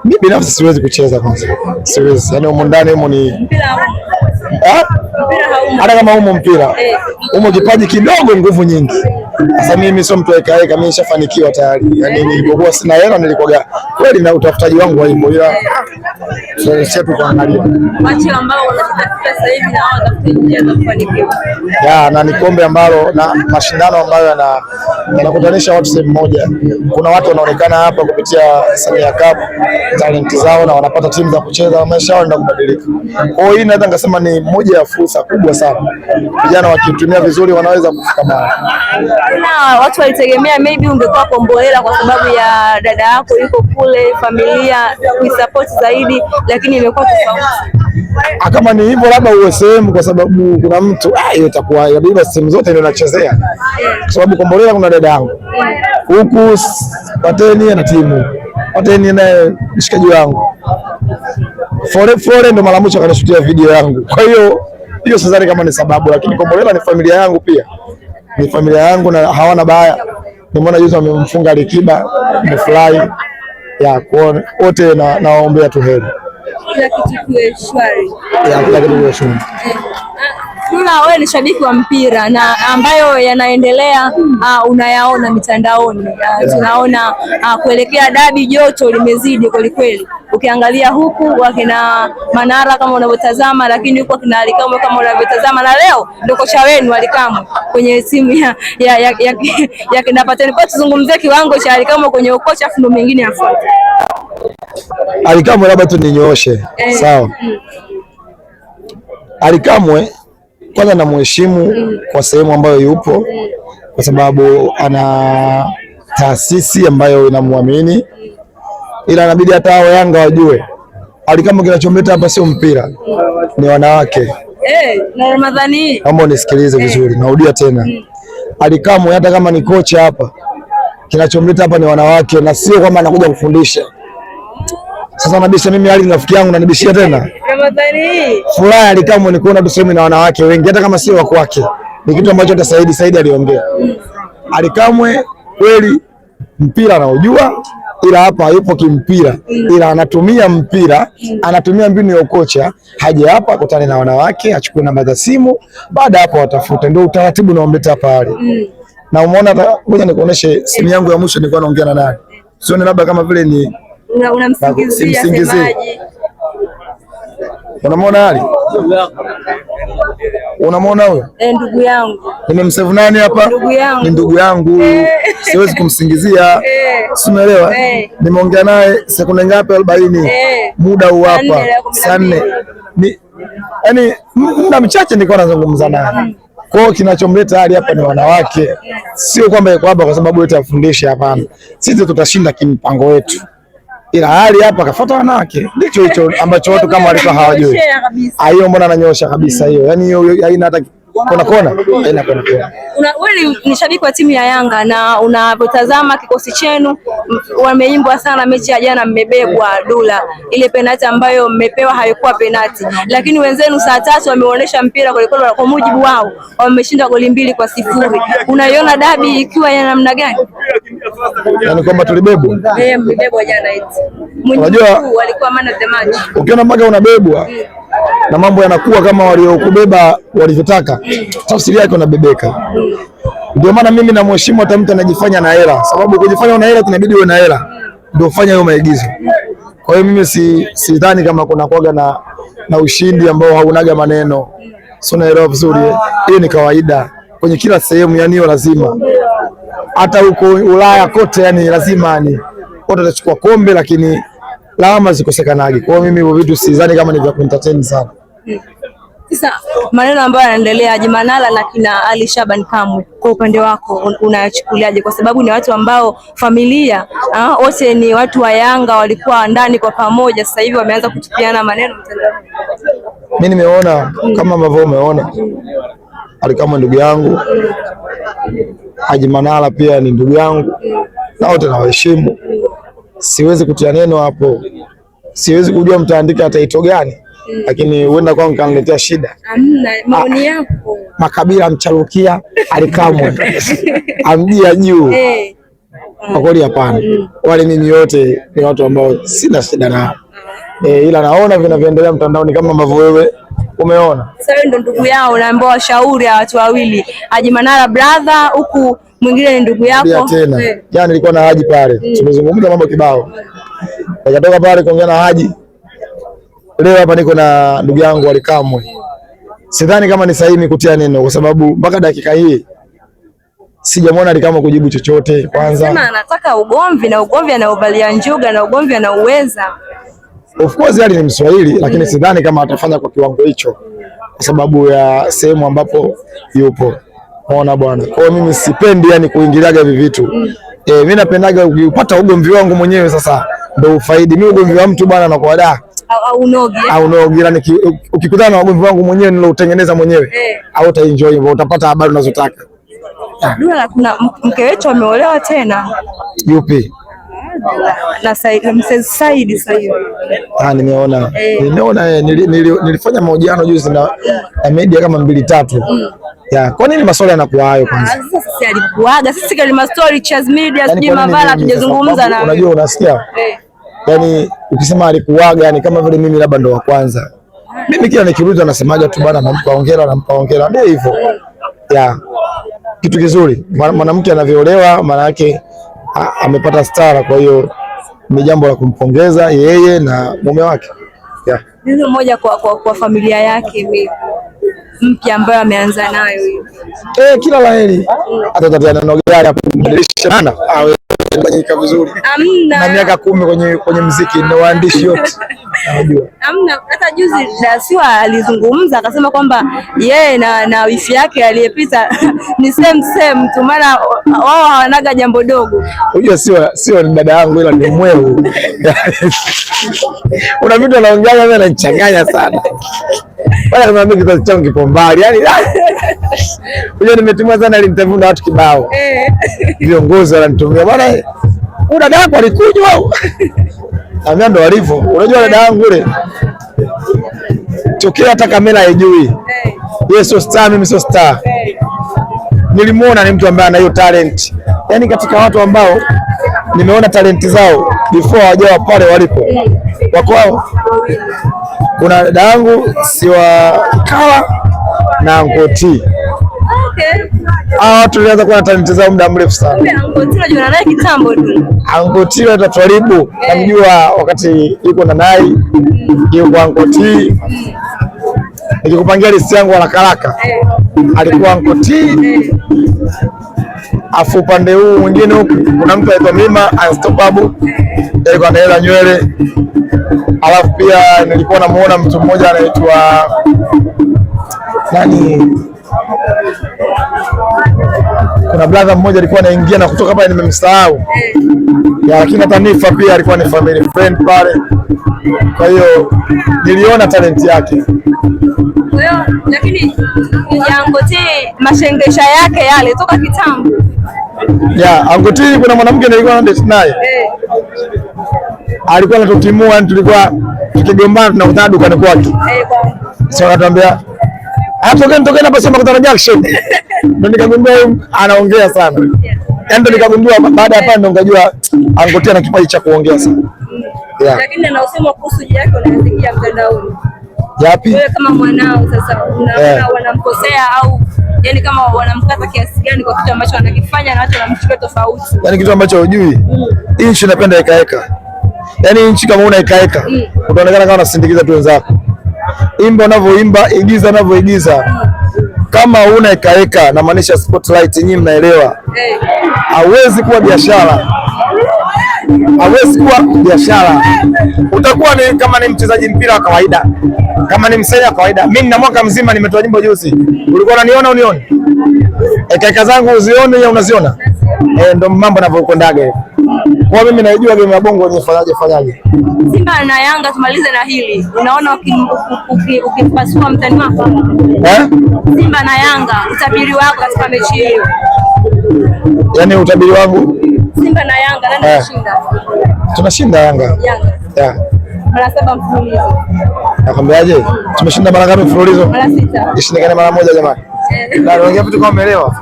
Mimi binafsi siwezi kucheza kwanza, siwezi. Yaani humo ndani humo ni hata kama humo mpira humo kipaji kidogo, nguvu nyingi. Sasa mimi sio mtu aekaeka, mimi nishafanikiwa tayari. Yaani nilipokuwa sina hela nilikuwa kweli na utafutaji wangu haipo, ila sio tu kuangalia Wache ambao wanatafuta sasa hivi na wao watafute njia za kufanikiwa. Ya, na ni kombe ambalo na mashindano ambayo yanakutanisha watu sehemu moja. Kuna watu wanaonekana hapa kupitia Samia Cup talent zao na wanapata timu za kucheza, maisha yao yanaenda kubadilika. Kwa hiyo hii naweza nikasema ni moja ya fursa kubwa sana, vijana wakitumia vizuri wanaweza kufika mbali. Na watu walitegemea maybe ungekuwa Kombolela kwa sababu ya dada yako yuko kule, familia kuisupport zaidi, lakini imekuwa tofauti. Kama ni hivyo labda uwe sehemu, kwa sababu kuna mtu hiyo itakuwa inabidi sehemu zote ndio nachezea, kwa sababu Kombolela kuna dada yangu huku, Pateni ana timu, Pateni naye mshikaji wangu, Fore Fore ndo mara mwisho akanishutia video yangu. Kwa hiyo hiyo sidhani kama ni sababu, lakini Kombolela ni familia yangu pia, ni familia yangu na hawana baya. Nimeona juzi wamemfunga Alikiba, nimefurahi ya kuona wote, na nawaombea tu heri. Kila kitu kiwe shwari. Ya kila kitu kiwe shwari. Dula, wewe ni shabiki wa mpira na ambayo yanaendelea unayaona mitandaoni. Tunaona kuelekea dabi joto limezidi kwelikweli. Ukiangalia huku wakina Manara kama unavyotazama, lakini huku wakina Alikamwe kama unavyotazama, na leo ndio kocha wenu Alikamwe kwenye timu ya kina Pateni. Kwa tuzungumzie kiwango cha Alikamwe kwenye ukocha, afu ndo mengine yafuate. Alikamwe labda tu ninyooshe, sawa. Alikamwe kwanza namheshimu kwa sehemu ambayo yupo, kwa sababu ana taasisi ambayo inamwamini, ila inabidi hata hao Yanga wajue Alikamwe kinachomleta hapa sio mpira, ni wanawake. Na Ramadhani Naomba unisikilize vizuri, narudia tena. Alikamwe hata kama ni kocha hapa, kinachomleta hapa ni wanawake na sio kwamba anakuja kufundisha. Sasa nabisha mimi Ali rafiki yangu nanibishia tena. Ramadhani Furaha Alikamwe ni kuona tu sehemu na wanawake wengi hata kama sio wa kwake. Ni kitu ambacho hata Saidi aliongea. Alikamwe kweli mpira anaujua, ila hapa hayupo kimpira, ila anatumia mpira, anatumia mbinu ya ukocha. Haje hapa akutane na wanawake, achukue namba za simu, baada hapo watafute. Ndio utaratibu unaomleta hapa Ali. Na umeona, ngoja nikuoneshe simu yangu ya mwisho nilikuwa naongea na nani. Sione labda kama vile ni unamsingizia semaji. Unamwona Ali? Unamwona huyo? Ndugu yangu. Nimemsave nani hapa? Ndugu yangu. Ni ndugu yangu. Siwezi kumsingizia. Si umeelewa? Nimeongea naye sekunde ngapi? 40. Muda huu hapa saa 4. Ni yani muda mchache nilikuwa nazungumza naye. Kwa hiyo kinachomleta Ali hapa ni wanawake. Sio kwamba yuko hapa kwa sababu yote afundishe, hapana. Sisi tutashinda kimpango wetu. Ila Ali hapa kafuata wanawake. Ndicho hicho ambacho watu kama walikuwa hawajui. Hiyo mbona ananyosha kabisa hiyo. Yaani hiyo haina hata kona kona. Haina kona kona. Wewe ni shabiki wa timu ya Yanga na unavyotazama kikosi chenu wameimbwa sana mechi ya jana, mmebebwa Dula. Ile penati ambayo mmepewa haikuwa penati. Lakini wenzenu saa 3 wameonyesha mpira kwa kweli, kwa mujibu wao wameshinda goli 2-0. Unaiona dabi ikiwa ya namna gani? Yaani kwamba tulibebwa. Mmebebwa jana eti. Unajua walikuwa man of the match. Ukiona mpaka unabebwa na mambo yanakuwa kama waliokubeba walivyotaka, tafsiri yake unabebeka. Ndio maana mimi namheshimu hata mtu anajifanya na hela, sababu kujifanya una hela tunabidi uwe na hela ndio ufanye hayo maigizo. Kwa hiyo mimi sidhani kama kuna kuaga na ushindi ambao haunaga maneno. Sio, naelewa vizuri. Hiyo ni kawaida kwenye kila sehemu, yani hiyo lazima. Hata huko Ulaya kote, yani lazima ni wote watachukua kombe, lakini lawama zikosekanagi. Kwa hiyo mimi hivyo vitu sidhani kama ni vya kuentertain sana. Sasa maneno ambayo yanaendelea Haji Manara na kina Ali Shaban Kamwe, kwa upande wako unayachukuliaje? Kwa sababu ni watu ambao familia wote ni watu wa Yanga, walikuwa ndani kwa pamoja, sasa hivi wameanza kutupiana maneno mtandaoni. Mimi nimeona kama ambavyo umeona, Ali Kamwe ndugu yangu, Haji Manara pia ni ndugu yangu, na wote nawaheshimu. Siwezi kutia neno hapo, siwezi kujua mtaandika title gani, lakini huenda kwangu kaniletea shida. Hamna maoni yako. Makabila mcharukia Alikamwe amjia juu. Kwa kweli hapana. Wale mimi wote ni watu ambao sina shida nao. Ila naona vinavyoendelea mtandaoni kama ambavyo wewe umeona. Sasa wewe ndo ndugu yao, naambiwa washauri hawa watu wawili, Haji Manara brother, huku mwingine ni ndugu yako. Tena jana nilikuwa na Haji pale, tumezungumza mambo kibao, nikatoka pale kuongea na Haji. Leo hapa niko na ndugu yangu Alikamwe. Sidhani kama ni sahihi kutia neno kwa sababu mpaka dakika hii sijamwona Alikamwe kujibu chochote. Kwanza sema anataka ugomvi na ugomvi anaovalia njuga na ugomvi anauweza. Of course Ali ni Mswahili, lakini sidhani kama atafanya kwa kiwango hicho kwa sababu ya sehemu ambapo yupo. Unaona bwana. Kwa hiyo mimi sipendi yani kuingiliaga hivi vitu. Mimi napendaga ukipata ugomvi wangu mwenyewe sasa ndio ufaidi. Mimi ugomvi wa mtu bwana nakuwa da au unogi. Au unogi, yani ukikutana na ugomvi wangu mwenyewe niloutengeneza mwenyewe au utaenjoy, utapata habari unazotaka. Dula, kuna mke wetu ameolewa tena. Yupi? Na Mzee Said sasa hivi. Ah, nimeona. Nimeona nilifanya mahojiano juzi na media kama 2-3. Ya, kwa nini maswali yanakuwa hayo kwanza? Sasa sisi alikuaga. Sisi kama story Chaz Media sijui Mavala tujazungumza na. Unajua unasikia? Yaani ukisema alikuaga yani kama vile mimi labda ndo wa kwanza. Mimi kila nikirudi anasemaga tu bana nampa hongera, nampa hongera. Ndio hivyo. Ya. Kitu kizuri. Mwanamke anavyoolewa maana yake amepata stara, kwa hiyo ni jambo la kumpongeza yeye na mume wake. Yeah. Neno moja kwa familia yake mpya ambayo ameanza nayo hiyo. Kila laheri. Hata tatiana neno gani kumbadilisha maana awe fanyika vizuri. Amna. Na miaka 10 kwenye muziki na waandishi wote. Najua. Amna, hata juzi Dasiwa alizungumza akasema kwamba yeye na wifi yake aliyepita ni same same tu, maana wao hawanaga jambo dogo. Unajua sio ni dada yangu ila ni mweu. Kuna vitu anaongea mimi ananichanganya sana. Wala kama mimi kizazi changu kipo mbali. Yaani unajua nimetumia sana ile interview na watu kibao. Viongozi wananitumia bwana, huyu dada yako alikunywa au? Naambia ndo walivyo. Unajua dada yangu yule tokea hata kamera haijui. Yeye sio star, mimi sio star. Nilimuona ni mtu ambaye ana hiyo talent. Yaani katika watu ambao nimeona talent zao before hawajawa pale walipo. Wako hao. Kuna dada yangu Siwa Kala na Uncle T. Okay. Hawa watu walianza kuwa na talent zao muda mrefu sana. Uncle T unajua naye kitambo tu. Uncle T atatwaribu. Namjua wakati yuko na Nai, yuko Uncle T. Nikikupangia list yangu haraka haraka. Alikuwa Uncle T. Afu upande huu mwingine huku kuna mtu anaitwa Mima Unstoppable. Alikuwa anaela nywele. Alafu pia nilikuwa namuona mtu mmoja anaitwa nani? Kuna brother mmoja alikuwa anaingia na kutoka pale nimemsahau. Ya, lakini hata Nifa pia alikuwa ni family friend pale. Kwa hiyo niliona talent yake. Kwa hiyo lakini Uncle T mashengesha yake yale toka kitambo. Ya, Uncle T kuna mwanamke nilikuwa na date naye. Alikuwa anatutimua, yani tulikuwa tukigombana tunakutana dukani kwake. Sasa akatuambia, tokeni hapa sema kutana junction. Ndio nikagundua anaongea sana. Yaani ndio nikagundua baada ya pale ndio nikajua Uncle T ana kipaji cha kuongea sana. Yeah. Lakini anaosema kuhusu yake unasikia mtandaoni. Yapi? Wewe kama mwanao sasa unaona wanamkosea au yani kama wanamkata kiasi gani kwa kitu ambacho anakifanya na watu wanamchukulia tofauti? Yaani kitu ambacho hujui. Nchi inapenda eka eka. Yaani nchi kama una eka eka utaonekana kama unasindikiza tu wenzako. Imba unavyoimba, igiza unavyoigiza. Kama una eka eka, na maanisha spotlight, nyinyi mnaelewa. Hauwezi kuwa biashara. Hauwezi kuwa biashara. Utakuwa ni kama ni mchezaji mpira wa kawaida. Kama ni msanii wa kawaida. Mimi nina mwaka mzima nimetoa nyimbo juzi. Ulikuwa unaniona unioni? Eka eka zangu uzione au unaziona? Ndio mambo yanavyokuendaga hivi. Kwa mimi naijua game ya bongo ni fanyaje fanyaje. Simba na Yanga tumalize na hili. Unaona ukimpasua mtani wako? Simba na Yanga, utabiri wako katika mechi hiyo? Yaani utabiri wangu? Simba na Yanga nani anashinda? Tunashinda Yanga. Yanga. Yeah. Mara 7 mfululizo. Nakwambiaje? Tumeshinda mara ngapi mfululizo? Mara 6. Ishindikane mara moja jamani. Na naongea vitu kama umeelewa.